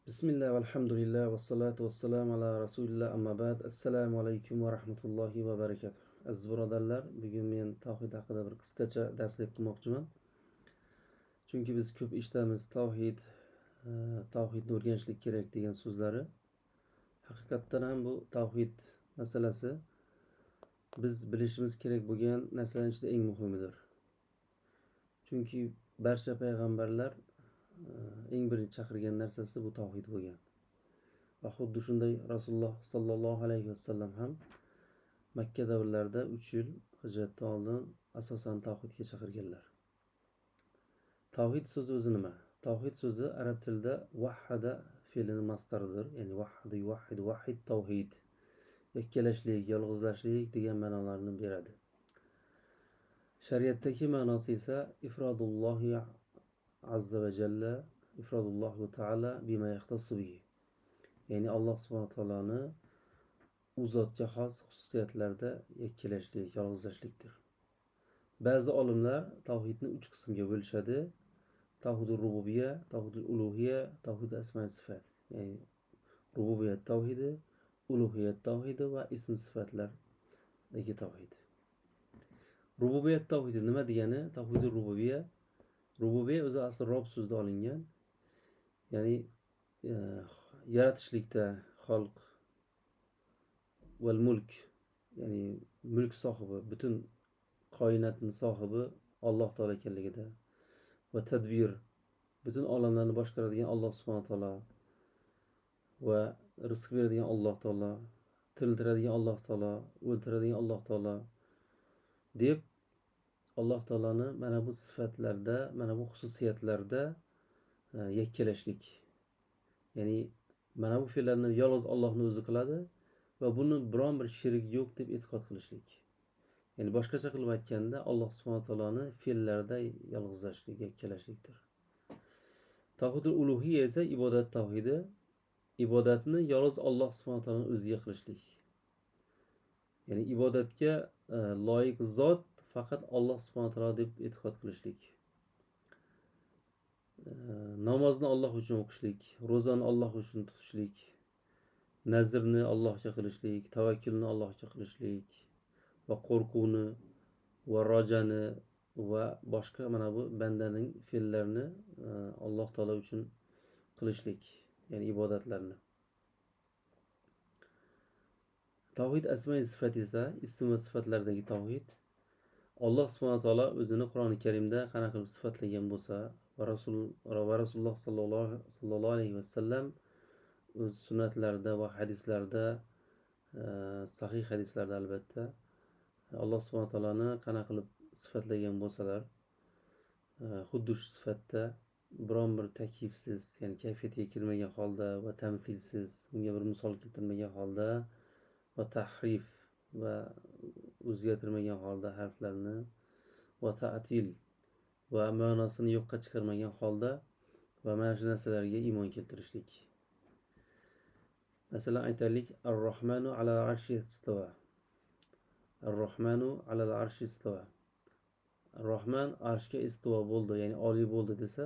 Bismillah, velhamdülillah, ve salatu ve selamu ala Rasulillah, amma ba'd. Assalomu alaykum va rahmatullohi va barakatuh. Aziz birodarlar, bugun men tavhid haqida bir qisqacha darslik qilmoqchiman. Chunki biz ko'p eshitamiz tavhid, tavhidni o'rganishlik kerak degan so'zlari. Haqiqatdan ham bu tavhid masalasi biz bilishimiz kerak bo'lgan narsalarning ichida eng muhimidir. Chunki barcha payg'ambarlar eng birinchi chaqirgan narsasi bu tavhid bo'lgan. Va xuddi shunday Rasululloh sallallohu alayhi vasallam ham Makka davrlarida 3 yil hijratdan oldin asosan tavhidga chaqirganlar. Tavhid so'zi o'zi nima? Tavhid so'zi arab tilida vahhada fe'lini masdaridir. Ya'ni vahhada yuvahhid, vahhid tavhid. Yakkalashlik, yolg'izlashlik degan ma'nolarni beradi. Shariatdagi ma'nosi esa ifrodullohi azza va jalla, ifrodullohu taala bima yahtassu bihi. Ya'ni Alloh subhanahu va taoloni u zotga xos xususiyatlarda yakkalashlik, yolg'izlashlikdir. Ba'zi olimlar tavhidni 3 qismga bo'lishadi. Tavhidul rububiyya, tavhidul uluhiyya, tavhidul asma va sifat. Ya'ni rububiyat tavhidi, uluhiyat tavhidi va ism sifatlardagi tavhid. Rububiyat tavhidi nima degani? Tavhidul rububiyya. Rububiyya o'zi asli Rob so'zidan olingan. Ya'ni yaratishlikda xalq val mulk, ya'ni mulk sohibi, butun koinotning sohibi Alloh taolo ekanligida va tadbir, butun olamlarni boshqaradigan Alloh subhanahu va taolo va rizq beradigan Alloh taolo, tiriltiradigan Alloh taolo, o'ltiradigan Alloh taolo deb Alloh taoloni mana bu sifatlarda, mana bu xususiyatlarda yakkalashlik. Ya'ni mana bu fe'llarni yolg'iz Allohning o'zi qiladi va buni biron bir sherik yo'q deb e'tiqod qilishlik. Ya'ni boshqacha qilib aytganda Alloh subhanahu va taoloni fe'llarida yolg'izlashlik, yakkalashlikdir. Tavhidul uluhiyya esa ibodat tavhidi, ibodatni yolg'iz Alloh subhanahu va taoloning o'ziga qilishlik. Ya'ni ibodatga loyiq zot faqat Alloh subhanahu va taolo deb e'tiqod qilishlik. Namozni Alloh uchun o'qishlik, ro'zani Alloh uchun tutishlik, nazrni Allohga qilishlik, tavakkulni Allohga qilishlik va qo'rquvni va rojani va boshqa mana bu bandaning fe'llarini Alloh taolo uchun qilishlik, ya'ni ibodatlarni. Tavhid asmai sifat esa ism va sifatlardagi tavhid. Alloh subhanahu va taolo o'zini Qur'oni Karimda qanaqa qilib sifatlagan bo'lsa va Rasululloh sallallohu alayhi vasallam o'z sunnatlarida va hadislarda, sahih hadislarda albatta Alloh subhanahu va taoloni qanaqa qilib sifatlagan bo'lsalar, xuddi shu sifatda biron bir takyifsiz, ya'ni kayfiyatga kirmagan holda va tamthilsiz, unga bir misol keltirmagan holda va tahrif va o'zgartirmagan holda harflarni va ta'til va ma'nosini yo'qqa chiqarmagan holda va mana shu narsalarga iymon keltirishlik. Masalan, aytaylik, Ar-Rahmanu ala arshi istawa. Ar-Rahmanu ala arshi istawa. Ar-Rahman arshga istivo bo'ldi, ya'ni oliy bo'ldi desa,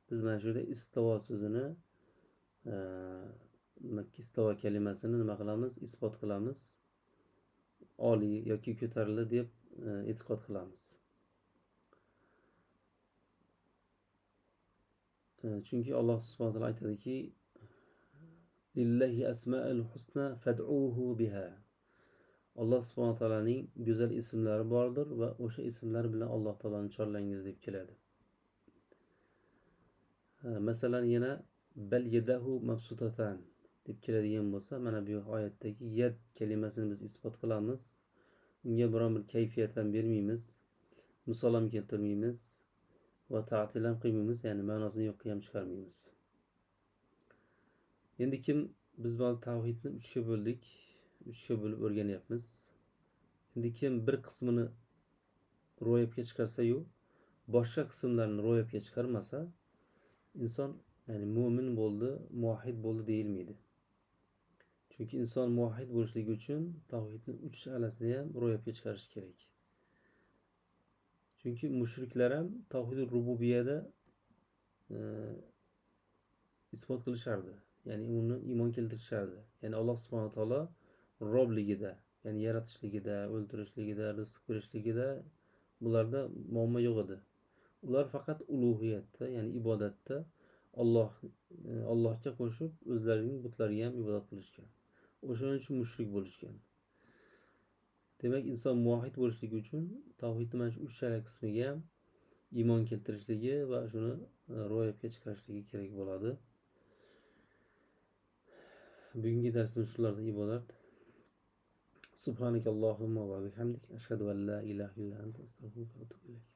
biz mana shu yerda istivo so'zini, istivo kalimasini nima qilamiz? Isbot qilamiz. Oliy yoki ko'tarildi deb e'tiqod qilamiz. Chunki Alloh subhanahu va taolo aytadiki, Lillahi asmaul husna fad'uhu biha. Alloh subhanahu va taolaning go'zal ismlari bordir va o'sha ismlar bilan Alloh taoloni chorlangiz deb keladi. Masalan, yana bal yadahu mabsutatan deb keladigan bo'lsa, mana bu oyatdagi yad kalimasini biz isbot qilamiz. Unga biron bir kayfiyat ham bermaymiz, misol ham keltirmaymiz va ta'til ham qilmaymiz, ya'ni ma'nosini yo'qqa ham chiqarmaymiz. Endi kim biz bu tavhidni 3 ga bo'ldik, 3 ga bo'lib o'rganyapmiz. Endi kim bir qismini ro'yobga chiqarsa-yu, boshqa qismlarni ro'yobga chiqarmasa, inson ya'ni mo'min bo'ldi, muvahhid bo'ldi deyilmaydi. Chunki inson muvahhid bo'lishligi uchun tavhidni 3 alasini ham ro'yobga chiqarish kerak. Chunki mushriklar ham tavhidul rububiyada isbot qilishardi. Ya'ni uni iymon keltirishardi. Ya'ni Alloh subhanahu va taolo Robligida, ya'ni yaratishligida, o'ldirishligida, rizq berishligida bularda muammo yo'q edi. Ular faqat ulug'iyatda, ya'ni ibodatda Allohga qo'shib o'zlarining butlariga ham ibodat qilishgan. O'shaning uchun mushrik bo'lishgan. Demak, inson muvahhid bo'lishligi uchun tavhidning mana shu uchala qismiga ham iymon keltirishligi va shuni ro'yobga chiqarishligi kerak bo'ladi. Bugungi darsimiz shulardan iborat. Subhanakallohumma va bihamdik, ashhadu an la ilaha illa anta, astag'firuka va atubu ilayk.